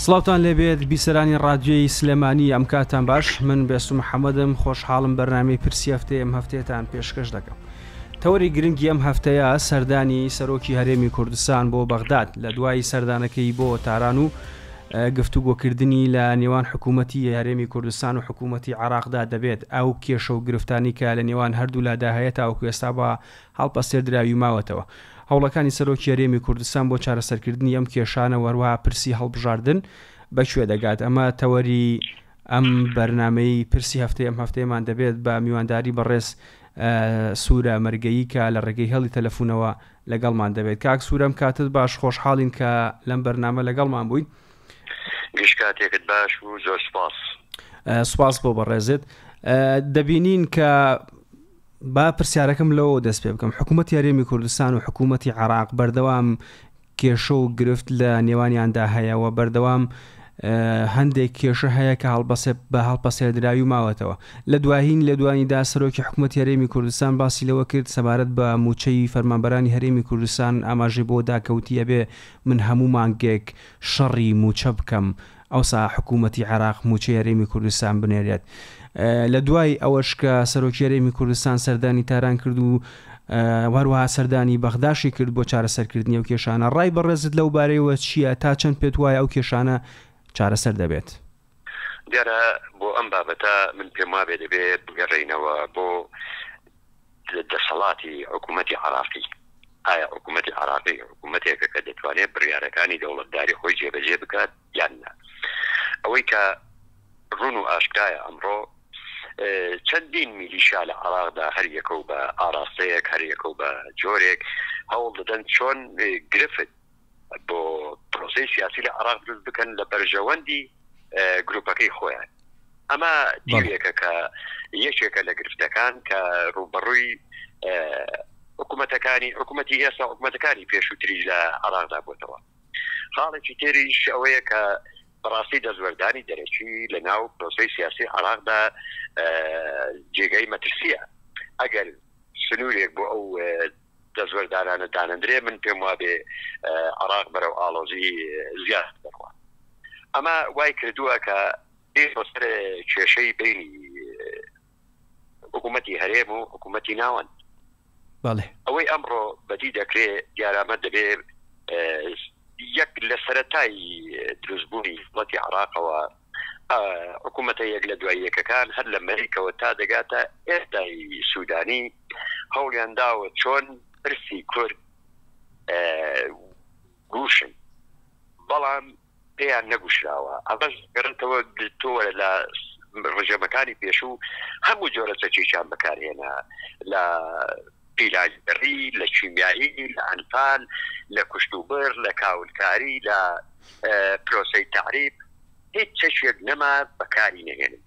سڵاوتان لێبێت بیسەرانی ڕادیۆی سلێمانی ئەم کاتان باش من بێسو محەممەدم خۆشحاڵم بەرنامەی پرسی هەفتەی ئەم هەفتەیەتان پێشکەش دەکەم. تەوەری گرنگی ئەم هەفتەیە سەردانی سەرۆکی هەرێمی کوردستان بۆ بەغداد لە دوای سەردانەکەی بۆ تاران و گفتوگۆکردنی لە نێوان حکوومەتی هەرێمی کوردستان و حکوومەتی عێراقدا دەبێت ئەو کێشە و گرفتانی کە لە نێوان هەردوولادا هەیە تاوەکو ئێستا بە هەڵپەسێردراوی ماوەتەوە. هەوڵەکانی سەرۆکی هەرێمی کوردستان بۆ چارەسەرکردنی ئەم کێشانە و هەروەها پرسی هەڵبژاردن بە کوێ دەگات؟ ئەمە تەوەری ئەم بەرنامەی پرسی هەفتەی ئەم هەفتەیەمان دەبێت بە میوانداری بەڕێز سوورە مەرگەیی کە لە ڕێگەی هێڵی تەلەفونەوە لەگەڵمان دەبێت. کاک سوورە ئەم کاتت باش، خۆشحاڵین کە لەم بەرنامە لەگەڵمان بوویت. گشت کاتێکت باش و زۆر سوپاس. سوپاس بۆ بەڕێزت. دەبینین کە با پرسیارەکەم لەوەوە دەست پێ بکەم، حکوومەتی هەرێمی کوردستان و حکوومەتی عێراق بەردەوام کێشە و گرفت لە نێوانیاندا هەیە و بەردەوام هەندێک کێشە هەیە کە هەڵبەسێ بە هەڵپەسێردراوی ماوەتەوە. لە دواهین لێدوانیدا سەرۆکی حکوومەتی هەرێمی کوردستان باسی لەوە کرد سەبارەت بە مووچەی فەرمانبەرانی هەرێمی کوردستان ئاماژەی بۆ دا کە وتی ئەبێ من هەموو مانگێک شەڕی مووچە بکەم ئەوسا حکوومەتی عێراق مووچەی هەرێمی کوردستان بنێرێت. لە دوای ئەوەش کە سەرۆکی هەرێمی کوردستان سەردانی تاران کرد و هەروەها سەردانی بەغداشی کرد بۆ چارەسەرکردنی ئەو کێشانە، ڕای بەڕێزت لەو بارەیەوە چییە؟ تا چەند پێت وایە ئەو کێشانە چارەسەر دەبێت؟ دیارە بۆ ئەم بابەتە من پێم وابێ دەبێ بگەڕێینەوە بۆ دەسەڵاتی حکوومەتی عێراقی. ئایا حکوومەتی عێراقی حکوومەتێکە کە دەتوانێت بڕیارەکانی دەوڵەتداری خۆی جێبەجێ بکات یان نا؟ ئەوەی کە ڕوون و ئاشکرایە ئەمڕۆ چەندین میلیشیا لە عێراقدا هەر یەکە و بە ئاراستەیەک، هەر یەکە و بە جۆرێک هەوڵ دەدەن چۆن گرفت بۆ پرۆسەی سیاسی لە عێراق دروست بکەن لە بەرژەوەندی گروپەکەی خۆیان. ئەمە دیوێکە کە یەکێکە لە گرفتەکان کە ڕووبەڕووی حکوومەتەکانی حکوومەتی ئێستا حکوومەتەکانی پێشووتریش لە عێراقدا بۆتەوە. خاڵێکی تریش ئەوەیە کە بەڕاستی دەستوەردانی دەرەکی لە ناو پرۆسەی سیاسی عێراقدا جێگای مەترسییە. ئەگەر سنوورێک بۆ ئەو دەستوەردانانە دانەندرێ من پێم وابێ عێراق بەرەو ئاڵۆزی زیاتر دەڕوات. ئەمە وای کردووە کە بێتەوە سەر کێشەی بینی حکوومەتی هەرێم و حکوومەتی ناوەند. بەڵێ. ئەوەی ئەمڕۆ بەدی دەکرێ دیارە ئەمە دەبێ یەک لە سەرەتای دروستبوونی دەوڵەتی عێراقەوە حکوومەتە یەک لە دوای یەکەکان هەر لە مەلیکەوە تا دەگاتە ئێستای سوودانی هەوڵیان داوە چۆن پرسی کورد گوشن بەڵام پێیان نەگوشراوە ئەمەش گەڕێتەوە تۆ وەرە لە ڕژێمەکانی پێشوو هەموو جۆرە چەکێکیان بەکارهێنا لە پیلانگێڕی لە کیمیایی لە ئەنفال لە کوشتوبڕ لە کاولکاری لە پرۆسەی تەعریب هیچ چەکێک نەما بەکاری نەهێنن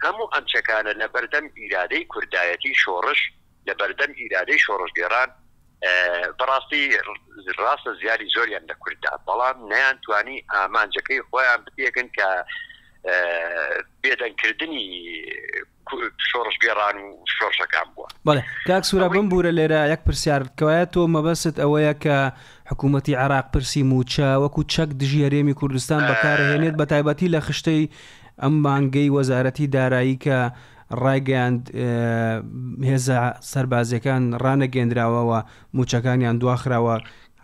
هەموو ئەم چەکانە لە بەردەم ئیرادەی کوردایەتی شۆڕش لە بەردەم ئیرادەی شۆڕشگێڕان بەڕاستی ڕاستە زیانی زۆریان لە کورد دا بەڵام نەیانتوانی ئامانجەکەی خۆیان بپێکن کە بێدەنگکردنی شۆڕشگێڕان و شۆڕشەکان بووە. بەڵێ کاک سورا بمبورە لێرە یەک پرسیار کەوایە تۆ مەبەستت ئەوەیە کە حکوومەتی عێراق پرسی مووچە وەکو چەک دژی هەرێمی کوردستان بەکارهێنێت بە تایبەتی لە خشتەی ئەم مانگەی وەزارەتی دارایی کە ڕایگەیاند، هێزە سەربازییەکان ڕانەگەیەندراوە و مووچەکانیان دواخراوە،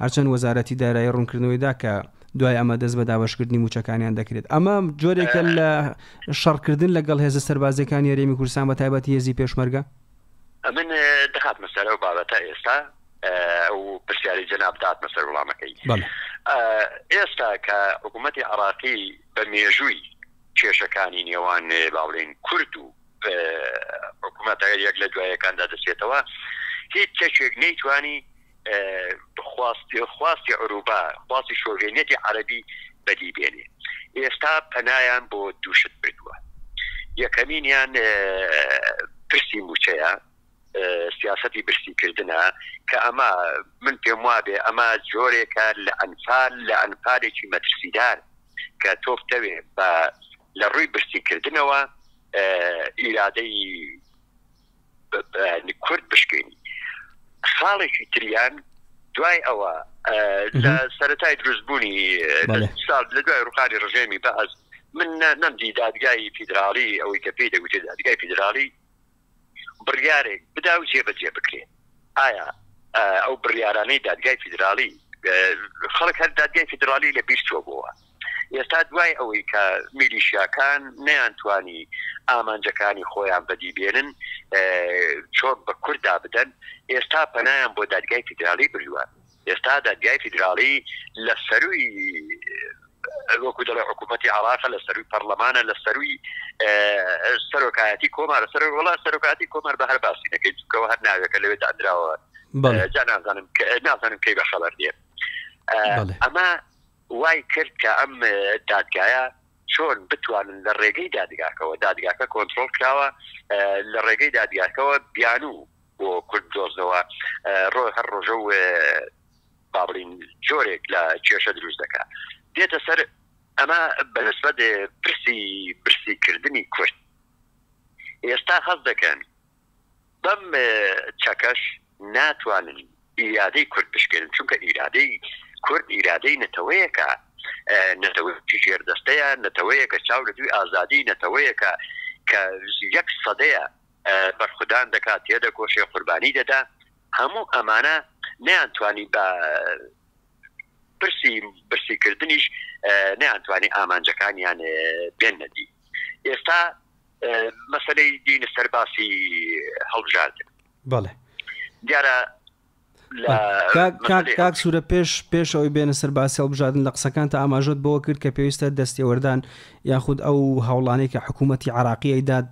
هەرچەند وەزارەتی دارایی ڕوونکردنەوەی دا کە دوای ئەمە دەست بە دابەشکردنی مووچەکانیان دەکرێت. ئەمە جۆرێکە لە شەڕکردن لەگەڵ هێزە سەربازییەکانی هەرێمی کوردستان بە تایبەتی هێزی پێشمەرگە؟ ئەمن دەهاتمە سەر ئەو بابەتە ئێستا ئەو پرسیارەی جەنابت هاتمە سەر وڵامەکەی. ئێستا کە حکوومەتی عێراقی بە مێژووی کێشەکانی نێوان با بڵێین کورد و حکوومەتە یەک لە دوایەکاندا دەچێتەوە هیچ چەکێک نەیتوانی خواستی خواستی عروبە خواستی شۆڤێنیەتی عەربی بەدی بێنێ ئێستا پەنایان بۆ دووشت بردووە یەکەمینیان پرسی موچەیە سیاسەتی برسی کردنە کە ئەمە من پێم وابێ ئەمە جۆرێکە لە ئەنفال لە ئەنفالێکی مەترسیدار کە تۆ بتەوێ بە لە ڕووی برسی کردنەوە ئیرادەی کورد بشکێنی. خاڵێکی تریان دوای ئەوە لە سەرەتای دروستبوونی ساڵ لە دوای ڕوخانی ڕژێمی بەعس من نەمدی دادگای فیدراڵی ئەوەی کە پێی دەگوترێت دادگای فیدراڵی بڕیارێک بدا و جێبەجێ بکرێت. ئایا ئەو بڕیارانەی دادگای فیدراڵی خەڵک هەر دادگای فیدراڵی لە بیر چووە بۆوە ئێستا دوای ئەوەی کە میلیشیاکان نەیانتوانی ئامانجەکانی خۆیان بەدی بێنن چۆک بە کورددا بدەن ئێستا پەنایان بۆ دادگای فیدراڵی بردووە ئێستا دادگای فیدراڵی لە سەرووی وەکو دەڵێ حکوومەتی عراقە لە سەرووی پەرلەمانە لە سەرووی سەرۆکایەتی کۆمارە سەر وڵا سەرۆکاتی کۆمار بە هەر باسی نەکەیت چونکەوە هەر ناوێکە لەوێ دادراوە جا نازانم نازانم کەی بە خەبەر دێ ئەمە وای کرد کە ئەم دادگایە چۆن بتوانن لە ڕێگەی دادگاکەوە دادگاکە کۆنترۆڵ کراوە لە ڕێگەی دادگاکەوە بیانوو بۆ کورد بدۆزنەوە ڕۆ هەر ڕۆژە و با بڵین جۆرێک لە کێشە دروست دەکا دێتە سەر ئەمە بەنسبەت پرسی برسیکردنی کورد ئێستا هەست دەکەن بەم چەکەش ناتوانن ئیرادەی کورد بشکێنن چونکە ئیرادەی کورد ئیرادەی نەتەوەیەکە نەتەوەیەکی ژێردەستەیە نەتەوەیەکە چاو لە دووی ئازادی نەتەوەیەکە کە یەک سەدەیە بەرخودان دەکات تێدەکۆشێ قوربانی دەدا هەموو ئەمانە نەیانتوانی بە پرسی برسیکردنیش نەیانتوانی ئامانجەکانیان بێننە دی. ئێستا مەسەلەی دینە سەر باسی هەڵبژاردن. بەڵێ. دیارە لە کاک کاک کاک سوورە پێش پێش ئەوەی بێنە سەر باسی هەڵبژاردن لە قسەکانتا ئاماژەت بەوە کرد کە پێویستە دەستێوەردان یاخود ئەو هەوڵانەی کە حکوومەتی عێراقی ئەیدات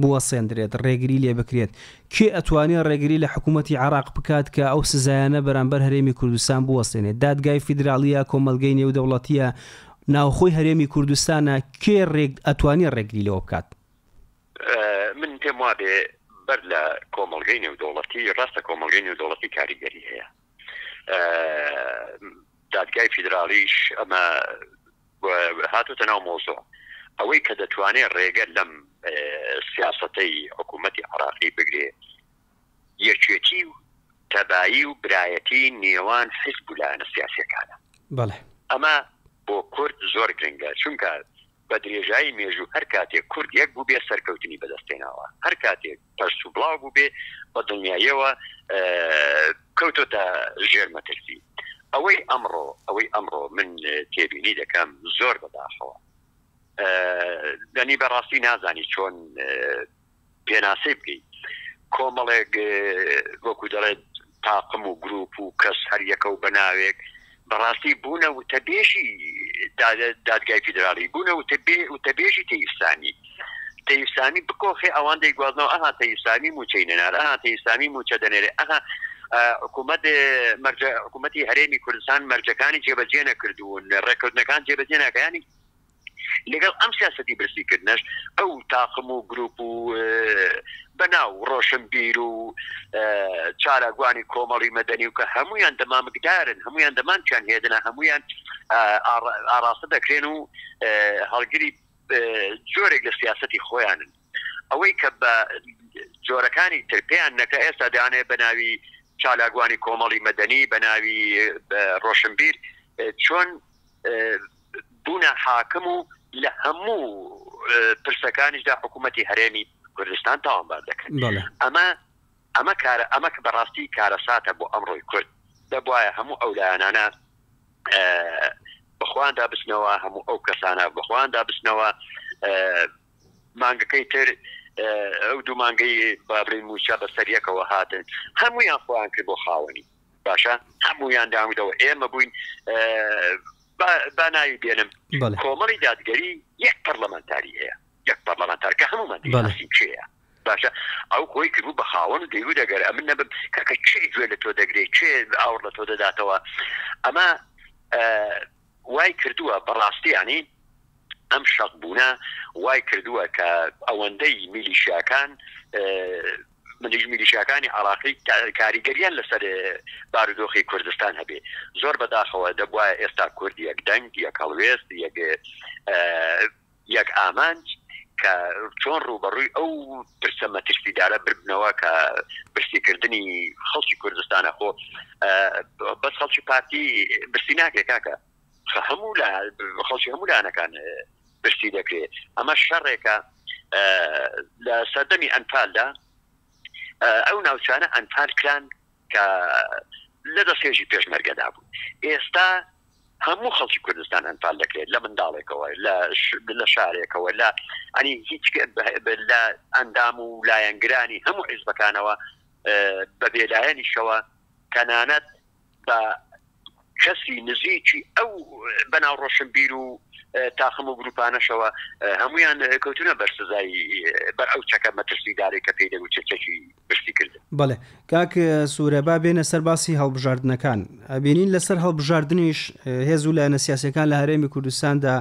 بوەسێندرێت، ڕێگری لێ بکرێت. کێ ئەتوانێ ڕێگری لە حکوومەتی عێراق بکات کە ئەو سزایانە بەرامبەر هەرێمی کوردستان بوەستێنێت؟ دادگای فیدراڵییە، کۆمەڵگەی نێودەوڵەتییە، ناوخۆی هەرێمی کوردستانە، کێ ڕێگ ئەتوانێ ڕێگری لەوە بکات؟ من پێم وابێ بەر لە کۆمەڵگەی نێودەوڵەتی، ڕاستە کۆمەڵگەی نێودەوڵەتی کاریگەری هەیە، دادگای فیدراڵیش ئەمە هاتۆتە ناو مەوزوع، ئەوەی کە دەتوانێ ڕێگە لەم سیاسەتەی حکوومەتی عێراقی بگرێ یەکێتی و تەبایی و برایەتی نێوان حیزب و لایەنە سیاسیەکانە. بەڵێ. ئەمە بۆ کورد زۆر گرنگە، چونکە بە درێژایی مێژوو هەر کاتێک کورد یەک بووبێ سەرکەوتنی بەدەست هێناوە، هەر کاتێک پەرش و بڵاو بووبێ بە دڵنیاییەوە کەوتۆتە ژێر مەترسی. ئەوەی ئەمڕۆ ئەوەی ئەمڕۆ من تێبینی دەکەم زۆر بەداخەوە یانی بەڕاستی نازانی چۆن پێناسەی بکەی کۆمەڵێک وەکو دەڵێت تاقم و گروپ و کەس هەر یەکە و بە ناوێک بەڕاستی بوونە وتەبێژی دادگای فیدراڵی بوونە وتەبێژی تەیف سامی تەیف سامی بکۆخێ ئەوان دەیگوازنەوە ئەها تەیف سامی موچەی نەنار ئەها تەیف سامی موچە دەنێرێ ئەها حکوومەت مەرجە حکوومەتی هەرێمی کوردستان مەرجەکانی جێبەجێ نەکردوون ڕێککەوتنەکان جێبەجێ ناکەیانی لەگەڵ ئەم سیاسەتی برسیکردنەش ئەو تاقم و گروپ و بەناو ڕۆشنبیر و چالاکوانی کۆمەڵی مەدەنی و کە هەمویان دەمامکدارن هەمویان دەمامکیان هێدنە هەمویان ئاڕاستە دەکرێن و هەڵگری جۆرێک لە سیاسەتی خۆیانن ئەوەی کە بە جۆرەکانی تر پێیان نەکە ئێستا دەیانەوێت بە ناوی چالاکوانی کۆمەڵی مەدەنی بە ناوی ڕۆشنبیر چۆن بوونە حاکم و لە هەموو پرسەکانیشدا حکوومەتی هەرێمی کوردستان تاوانبار دەکەن. ئەمە ئەمە کارە ئەمە کە بەڕاستی کارەساتە بۆ ئەمڕۆی کورد. دەبوایە هەموو ئەو لایەنانە بەخۆیاندا بچنەوە، هەموو ئەو کەسانە بەخۆیاندا بچنەوە. مانگەکەی تر ئەو دوو مانگەی با بڵێین مووچە بەسەر یەکەوە هاتن، هەموویان خۆیان کرد بۆ خاوەنی. باشە هەموویان داویدەوە ئێمە بووین با ناوی بێنم کۆمەڵی دادگەری یەک پەرلەمانتاری هەیە یەک پەرلەمانتار کە هەموومان دەیناسین کێیە باشە ئەو خۆی کردبوو بە خاوەن و دەیگوت ئەگەر ئەمن نەبم کاکە کێ گوێ لە تۆ دەگرێ کێ ئاوڕ لە تۆ دەداتەوە ئەمە وای کردووە بەڕاستی ینی ئەم شەق بوونە وای کردووە کە ئەوەندەی میلیشیاکان میلیشیاکانی عراقی کاریگەریان لەسەر بارودۆخی کوردستان هەبێ زۆر بەداخەوە دەبواە ئێستا کورد یەک دەنگ یەک هەڵوێست یەک یەک ئامانج. کە چۆن ڕووبەڕووی ئەو پرسە مەترسیدارە ببنەوە کە برسیکردنی خەڵکی کوردستانە. خۆ بەس خەڵکی پارتی برسی ناکرێ کاکە، هەموو لە خەڵکی هەموو لایەنەکان برسی دەکرێت. ئەمە شەڕێکە لە سەردەمی ئەنفالدا ئەو ناوچانە ئەنفال کران کە لە دەستێژی پێشمەرگەدا بوون. ئێستا هەموو خەڵکی کوردستان ئەنفال دەکرێت، لە منداڵێکەوە، لە شارێکەوە، لە ئەنی هیچ لە ئەندام و لایەنگرانی هەموو حیزبەکانەوە بە بێلایەنیشەوە، تەنانەت بە کەسی نزیکی ئەو بەناو ڕۆشنبیر و تاقم و گروپانەشەوە هەمویان کەوتونە بەر سزای بەر ئەو چەکە مەترسیدارەی کە پێی دەگوترێت چەکی برسیکردن. بەڵێ کاک سورە با بێینە سەر باسی هەڵبژاردنەکان. ئەبینین لەسەر هەڵبژاردنیش هێز و لایەنە سیاسیەکان لە هەرێمی کوردستاندا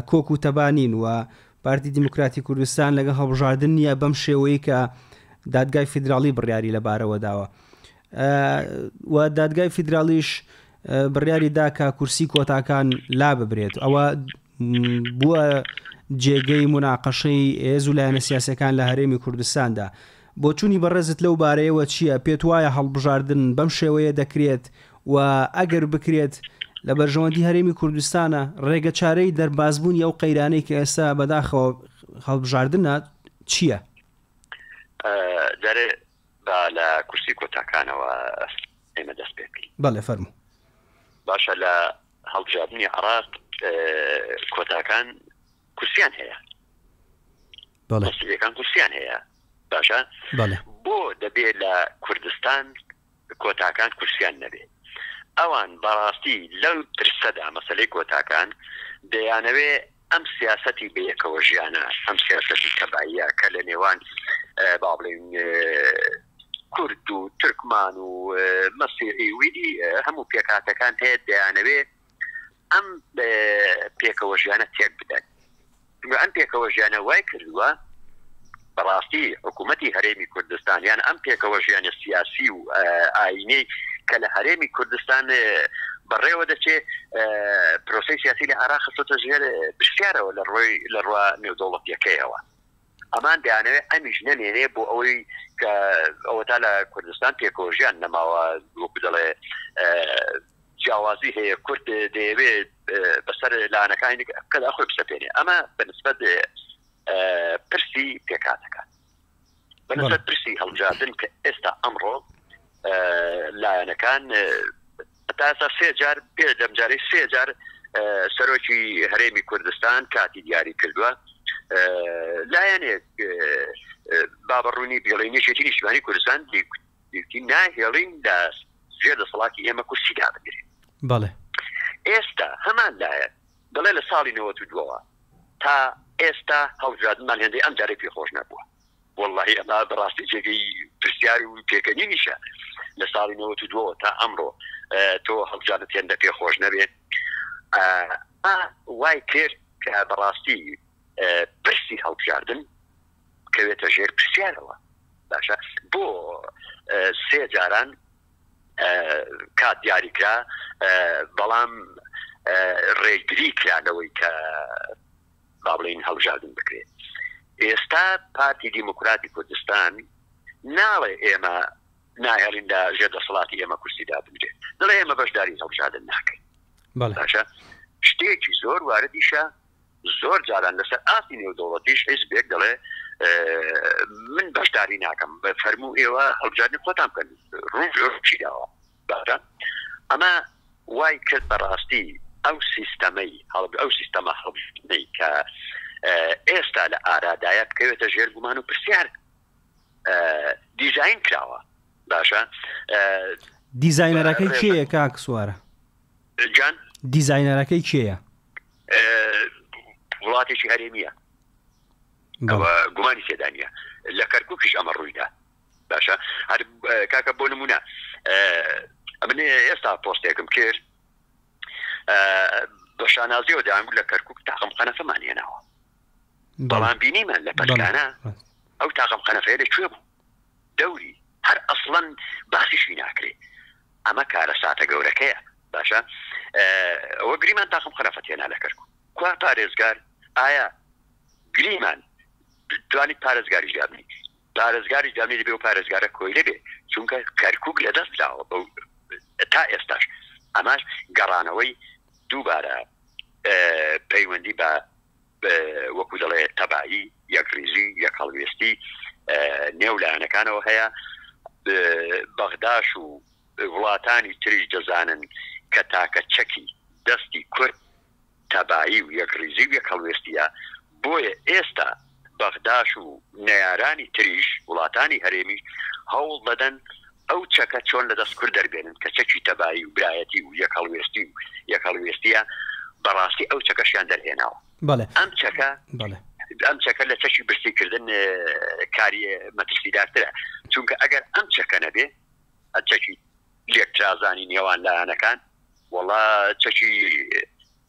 کۆک و تەبا نین و پارتی دیموکراتی کوردستان لەگەڵ هەڵبژاردن نییە بەم شێوەیە کە دادگای فیدراڵی بڕیاری لەبارەوە داوە. و دادگای فیدراڵیش بڕیاری دا کە کورسی کۆتاکان لا ببرێت ئەوە بووە جێگەی مناقەشەی هێز و لایەنە سیاسەکان لە هەرێمی کوردستاندا بۆچوونی بەڕێزت لەو بارەیەوە چییە پێت وایە هەڵبژاردن بەم شێوەیە دەکرێت و ئەگەر بکرێت لە بەرژەوەندی هەرێمی کوردستانە ڕێگە چارەی دەربازبوونی ئەو قەیرانەی کە ئێستا بەداخەوە هەڵبژاردنە چییە؟ جارێ با لە کورسی کۆتاکانەوە ئێمە دەست پێ بکەین. بەڵێ فەرموو. باشە لە هەڵبژاردنی عێراق کۆتاکان کورسیان هەیە. بەڵێ. مەسیحیەکان کورسیان هەیە. باشە؟ بەڵێ. بۆ دەبێ لە کوردستان کۆتاکان کورسیان نەبێ؟ ئەوان بەڕاستی لەو پرسەدا مەسەلەی کۆتاکان دەیانەوێ ئەم سیاسەتی بەیەکەوە ژیانە، ئەم سیاسەتی تەباییە کە لە نێوان با بڵێین کورد و تورکمان و مەسیحی و ئیدی هەموو پێکهاتەکان هەیە، دەیانەوێ ئەم پێکەوە ژیانە تێک بدەن. چونکە ئەم پێکەوە ژیانە وای کردووە بەڕاستی حکوومەتی هەرێمی کوردستان یان ئەم پێکەوە ژیانە سیاسی و ئاینەی کە لە هەرێمی کوردستان بەڕێوە دەچێ پرۆسی سیاسی لە عێراق خستۆتە ژێر پرسیارەوە لە ڕۆی لە ڕوا نێودەوڵەتیەکەیەوە. ئەمان دەیانەوێت ئەمیش نەمێنێ بۆ ئەوەی کە ئەوەتا لە کوردستان پێکەوەژیان نەماوە، وەکو دەڵێ جیاوازی هەیە، کورد دەیەوێت بەسەر لایەنەکانی کەدا خۆی بسەپێنێ. ئەمە بەنسبەت پرسی پێکهاتەکان، بەنسبەت پرسی هەڵبژاردن کە ئێستا ئەمڕۆ لایەنەکان تا ئێستا سێ جار پێ لەم جارەی سێ جار سەرۆکی هەرێمی کوردستان کاتی دیاری کردووە. لایەنێک با بە ڕوونی بڵێین یەکێتی نیشتمانی کوردستان دیتی ناهێڵین لە ژێر دەسەڵاتی ئێمە کورسی دابنرێت. بەڵێ. ئێستا هەمان لایەن دەڵێ لە ساڵی 92ەوە تا ئێستا هەڵبژاردنمان هێندەی ئەم جارەی پێ خۆش نەبووە. وەڵاهی ئەمە بەڕاستی جێگەی پرسیار و پێکەنینیشە لە ساڵی 92ەوە تا ئەمڕۆ تۆ هەڵبژاردنت هێندە پێ خۆش نەبێ. ئەمە وای کرد کە بەڕاستی پرسی هەڵبژاردن بکەوێتە ژێر پرسیارەوە. باشە بۆ سێ جاران کات دیاری کرا بەڵام ڕێگری کرا لەوەی کە با بڵێین هەڵبژاردن بکرێت. ئێستا پارتی دیموکراتی کوردستان ناڵێ ئێمە ناهێڵین لە ژێر دەسەڵاتی ئێمە کورسی دابنرێت، دەڵێ ئێمە بەشداری هەڵبژاردن ناکەین. باشە شتێکی زۆر واردیشە، زۆر جاران لەسەر ئاستی نێودەوڵەتیش حیزبێک دەڵێ من بەشداری ناکەم، فەرموو ئێوە هەڵبژاردنی خۆتان بکەن، ڕووشی داوە. باشە ئەمە وای کرد بەڕاستی ئەو سیستەمەی ئەو سیستەمە هەڵبژاردنەی کە ئێستا لە ئارادایە بکەوێتە ژێر گومان و پرسیار. دیزاین کراوە باشە دیزاینەرەکەی کێیە کاک سوارە؟ جان دیزاینەرەکەی کێیە؟ وڵاتێکی هەرێمیە ئەوە گومانی تێدا نییە. لە کەرکووکیش ئەمە ڕوویدا. باشە هەر کاکە بۆ نمونە ئەمن ئێستا پۆستێکم کرد بە شانازیەوە دەیانگوت لە کەرکوک تاقم قەنەفەمان هێناوە بەڵام بینیمان لە پەلکانە ئەو تاقم قەنەفەیە لە کوێ بوو دەوری هەر ئەسڵەن باسیشی ناکرێ ئەمە کارەساتە گەورەکەیە باشە ئەوە گریمان تاقم قەنەفەت هێنا لە کەرکوک کوا پارێزگار ئایا گریمان توانی پارێزگاریش دابنی پارێزگاریش دابنی دەبێ ئەو پارێزگارە کۆیلە بێ چونکە کەرکوک لەدەست دراوە بەو تا ئێستاش ئەماش گەڕانەوەی دووبارە پەیوەندی بە وەکو دەڵێ تەبایی، یەکڕیزی، یەکهەڵوێستی نێو لایەنەکانەوە هەیە، بەغداش و وڵاتانی تریش دەزانن کە تاکە چەکی دەستی کورد تەبایی و یەکڕیزی و یەکهەڵوێستییە، بۆیە ئێستا بەغداش و نەیارانی تریش، وڵاتانی هەرێمیش هەوڵ دەدەن ئەو چەکە چۆن لە دەست کورد دەربێنن کە چەکی تەبایی و برایەتی و یەکهەڵوێستی و یەکهەڵوێستییە، بەڕاستی ئەو چەکەشیان دەرهێناوە. بەڵێ. ئەم چەکە بەڵێ. ئەم چەکە لە چەکی برسیکردن کاری مەترسیدارترە، چونکە ئەگەر ئەم چەکە نەبێ، چەکی لێکترازانی نێوان لایەنەکان، وەڵا چەکی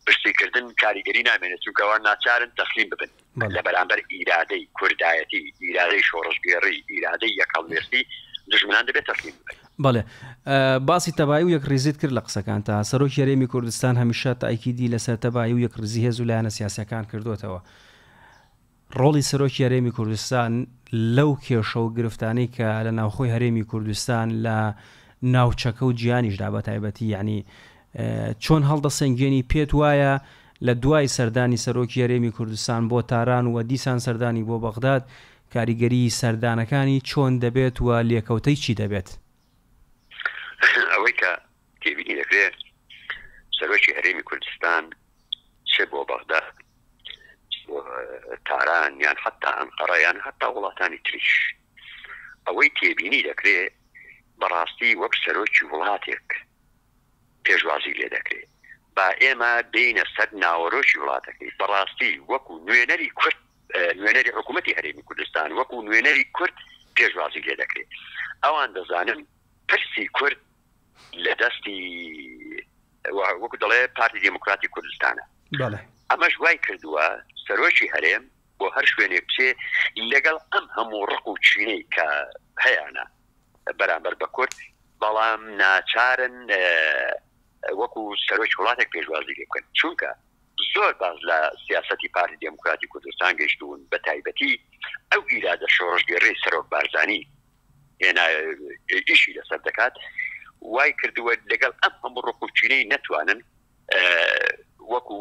برسیکردن کاریگەری نامێنێت، چونکە ئەوان ناچارن تەسلیم ببن لە بەرامبەر ئیرادەی کوردایەتی، ئیرادەی شۆڕشگێڕی، ئیرادەی یەکهەڵوێستی دوژمنان دەبێت تەسلیم ببن. بەڵێ. باسی تەبایی و یەکڕیزیت کرد لە قسەکانتا. سەرۆکی هەرێمی کوردستان هەمیشە تەئکیدی لەسەر تەبایی و یەکڕیزی هێز و لایەنە سیاسییەکان کردۆتەوە. ڕۆڵی سەرۆکی هەرێمی کوردستان لەو کێشە و گرفتانەی کە لە ناوخۆی هەرێمی کوردستان لە ناوچەکە و جیهانیشدا بە تایبەتی یعنی چۆن هەڵدەسەنگێنی پێت وایە لە دوای سەردانی سەرۆکی هەرێمی کوردستان بۆ تاران و دیسان سەردانی بۆ بەغداد کاریگەری سەردانەکانی چۆن دەبێت و لێکەوتەی چی دەبێت؟ ئەوەی کە تێبینی دەکرێت سەرۆکی هەرێمی کوردستان چ بۆ بەغدا بۆ تاران یان حتا ئەنقەرە یان حتا وڵاتانی تریش ئەوەی تێبینی دەکرێ بەڕاستی وەک سەرۆکی وڵاتێک پێشوازی لێ دەکرێ با ئێمە بینە سەر ناوەرۆکی وڵاتەکەی بەڕاستی وەکو نوێنەری کورد نوێنەری حکوومەتی هەرێمی کوردستان وەکو نوێنەری کورد پێشوازی لێ دەکرێت ئەوان دەزانن پرسی کورد لە دەستی وەکو دەڵێ پارتی دێموکراتی کوردستانە. بەڵێ. ئەمەش وای کردووە سەرۆکی هەرێم بۆ هەر شوێنێک بچێ لەگەڵ ئەم هەموو ڕق و کینەی کە هەیانە بەرامبەر بە کورد، بەڵام ناچارن وەکو سەرۆکی وڵاتێک پێشوازی لێ بکەن، چونکە زۆر باس لە سیاسەتی پارتی دێموکراتی کوردستان گەیشتوون، بەتایبەتی ئەو ئیرادە شۆڕشگێڕیەی سەرۆک بارزانی. هێنا ئیشی لەسەر دەکات وای کردووە لەگەڵ ئەم هەموو ڕق و کینەی نەتوانن وەکو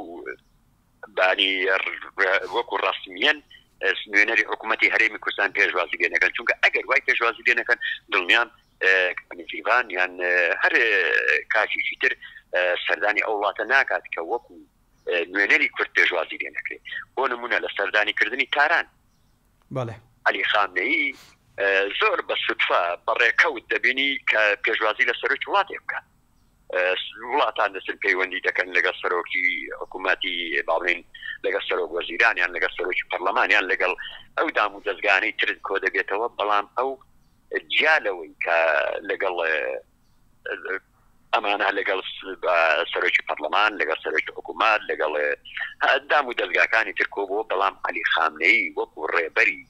بانی وەکو ڕەسمیەن نوێنەری حکوومەتی هەرێمی کوردستان پێشوازی لێ نەکەن چونکە ئەگەر وای پێشوازی لێ نەکەن دڵنیام نێچیرڤان یان هەر کاکێکی تر سەردانی ئەو وڵاتە ناکات کە وەکو نوێنەری کورد پێشوازی لێ نەکرێت بۆ نمونە لە سەردانی کردنی تاران بەڵێ. عەلی خامنەیی زۆر بە سودفە بە ڕێکەوت دەبینی کە پێشوازی لە سەرۆکی وڵاتێک بکات. وڵاتان دەچن پەیوەندی دەکەن لەگەڵ سەرۆکی حکوومەتی با بڵێین لەگەڵ سەرۆک وەزیران یان لەگەڵ سەرۆکی پەرلەمان یان لەگەڵ ئەو دام و دەزگانەی تر کۆ دەبێتەوە بەڵام ئەو جیا لەوەی کە لەگەڵ ئەمانە لەگەڵ سەرۆکی پەرلەمان، لەگەڵ سەرۆکی حکوومەت، لەگەڵ دام و دەزگاکانی تر کۆبووە، بەڵام عەلی خامنەیی وەکوو ڕێبەری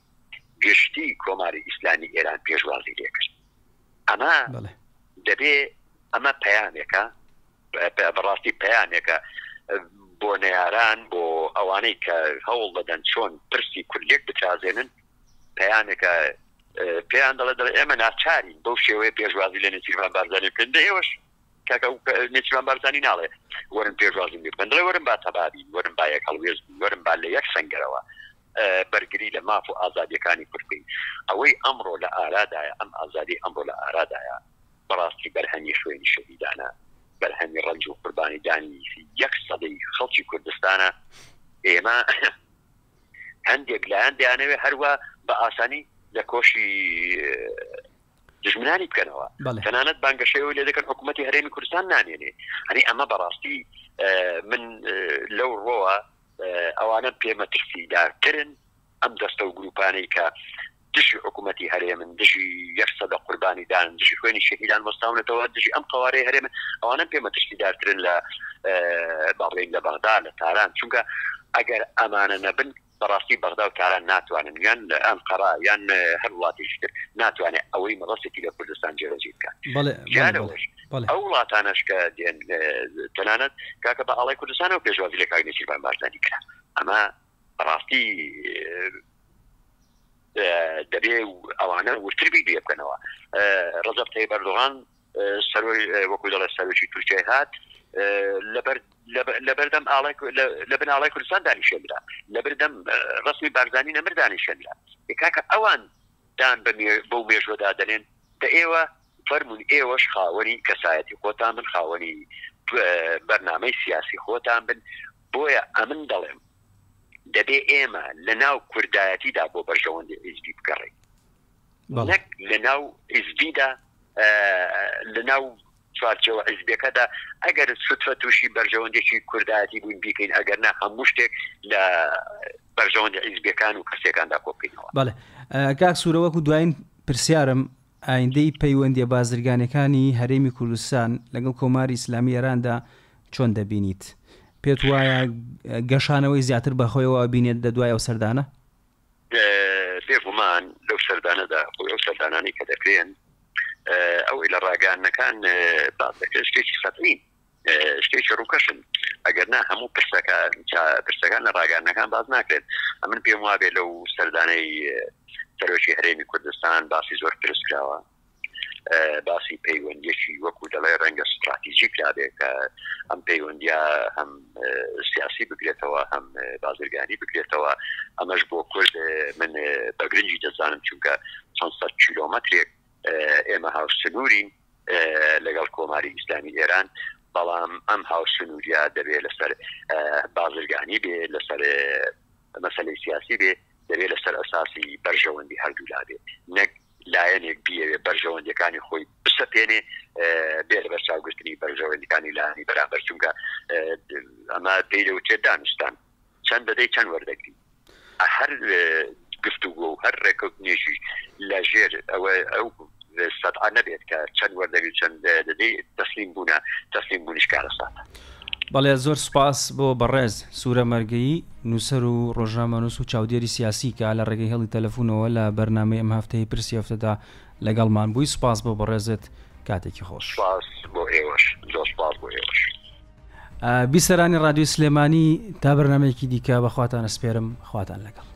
گشتی کۆماری ئیسلامی ئێران پێشوازی لێ کرد. ئەمە دەبێ ئەمە پەیامێکە، بەڕاستی پەیامێکە بۆ نەیاران، بۆ ئەوانەی کە هەوڵ دەدەن چۆن پرسی کورد لێک بترازێنن، پەیامێکە پێیان دەڵێ دەڵێ ئێمە ناچارین بەو شێوەیە پێشوازی لە نێچیرڤان بارزانی بکەین دە ئێوەش کاکە نێچیرڤان بارزانی ناڵێ وەرن پێشوازیم لێ بکەن دەڵێ وەرن با تەبا بین وەرن با یەک هەڵوێست بین وەرن با لە یەک سەنگەرەوە بەرگری لە ماف و ئازادیەکانی کورد بکەین ئەوەی ئەمڕۆ لە ئارادایە ئەم ئازادی ئەمڕۆ لە ئارادایە بەڕاستی بەرهەمی خوێنی شەهیدانە بەرهەمی ڕەنج و قوربانیدانی یەک سەدەی خەڵکی کوردستانە ئێمە هەندێک لایەن دەیانەوێت هەروا بە ئاسانی لە کۆشی دژمنانی بکەنەوە تەنانەت بانگەشەوە لێ دەکەن حکوومەتتی هەرێمی کوردستان نامێنێ هەنی ئەمە بەڕاستی من لەو ڕۆوە ئەوانە پێمەترسیدارترن ئەم دەستە و گروپانەی کە دژی حکوومەتی هەرێمن، دژی یەک سەدە قوربانیدان، دژی خوێنی شەهیدان وەستاونەتەوە، دژی ئەم قەوارەی هەرێمن، ئەوانە پێ مەترسیدارترن لە با بڵێین لە بەغدا، لە تاران، چونکە ئەگەر ئەمانە نەبن بەڕاستی بەغدا و تاران ناتوانن یان ئەنقەرە یان هەر وڵاتێکی تر ناتوانێت ئەوەی مەبەستێتی لە کوردستان جێبەجێ بکات. بەڵێ، جیا بەڵێ، لەوەش بەڵێ. ئەو وڵاتانەش کە دێن تەنانەت کاکە بە ئاڵای کوردستانەوە پێشوازی لە کاک نێچیرڤان بارزانی کرا. ئەمە. بەڕاستی دەبێ ئەوانە ورتر بیر لێ بکەنەوە. ڕەجەب تەیب ئەردۆغان سەرۆی وەکو دەڵێ سەرۆکی تورکیای هات لەبەر لەبەردەم ئاڵای لە بن ئاڵای کوردستان دانیشێنرا لەبەردەم ڕەسمی بارزانی نەمر دانیشێنرا کاکە ئەوان دان بە بەو مێژوەدا دەنێن دە ئێوە فەرموون ئێوەش خاوەنی کەسایەتی خۆتان بن خاوەنی بەرنامەی سیاسی خۆتان بن بۆیە ئەمن دەڵێم دەبێ ئێمە لە ناو کوردایەتیدا بۆ بەرژەوەندی حیزبی بگەڕێین نەک لە ناو حیزبیدا لە ناو چوارچێوە حیزبیەکەدا ئەگەر سوتفە تووشی بەرژەوەندێکی کوردایەتی بووین بیکەین ئەگەر نا هەموو شتێک لە بەرژەوەندی حیزبیەکان و کەسیەکاندا کۆ بکەینەوە. بەڵێ کاک سوورە وەکو دوایین پرسیارم ئایندەی پەیوەندیە بازرگانیەکانی هەرێمی کوردستان لەگەڵ کۆماری ئیسلامی ئێراندا چۆن دەبینیت؟ پێت وایە گەشانەوەی زیاتر بەخۆیەوە ئەبینێت لە دوای ئەو سەردانە؟ بێگومان لەو سەردانەدا خۆی ئەو سەردانانەی کە دەکرێن ئەوەی لە ڕاگەیاندنەکان باس دەکرێت شتێکی سەتحین شتێکی ڕووکەشن ئەگەر نا هەموو پرسەکە پرسەکان لە ڕاگەیاندنەکان باس ناکرێت ئەمن پێم وابێ لەو سەردانەی سەرۆکی هەرێمی کوردستان باسی زۆر پرس کراوە باسی پەیوەندیەکی وەکو دەڵێ ڕەنگە ستراتیجی کرابێ کە ئەم پەیوەندیە هەم سیاسی بگرێتەوە هەم بازرگانی بگرێتەوە ئەمەش بۆ کورد من بە گرنگی دەزانم چونکە چەند سەد کیلۆمەترێک ئێمە هاوسنوورین لەگەڵ کۆماری ئیسلامی ئێران بەڵام ئەم هاوسنووریە دەبێ لەسەر بازرگانی بێ لەسەر مەسەلەی سیاسی بێ دەبێ لەسەر ئەساسی بەرژەوەندی هەردوولا بێ نەک لایەنێک بیەوێ بەرژەوەندیەکانی خۆی بسەپێنێ بێ لەبەرچاوگرتنی بەرژەوەندیەکانی لایەنی بەرامبەر چونکە ئەمە پێی دەوترێت دانوستان چەند دەدەی چەند وەردەگری هەر گفتوگۆ و هەر ڕێککەوتنێکیش لە ژێر ئەوە ئەو سەدعە نەبێت کە چەند وەردەگری چەند دەدەی تەسلیم بوونە تەسلیم بوونیش کارەساتە. بەڵێ زۆر سوپاس بۆ بەڕێز سورە مەرگەیی نووسەر و ڕۆژنامەنووس و چاودێری سیاسی کە لە ڕێگەی هێڵی تەلەفونەوە لە بەرنامەی ئەم هەفتەی پرسی هەفتەدا لەگەڵمان بووی سوپاس بۆ بەڕێزت کاتێکی خۆش. سوپاس بۆ ئێوەش زۆر سوپاس بۆ ئێوەش. بیسەرانی ڕادیۆی سلێمانی تا بەرنامەیەکی دیکە بە خواتان ئەسپێرم خواتان لەگەڵ.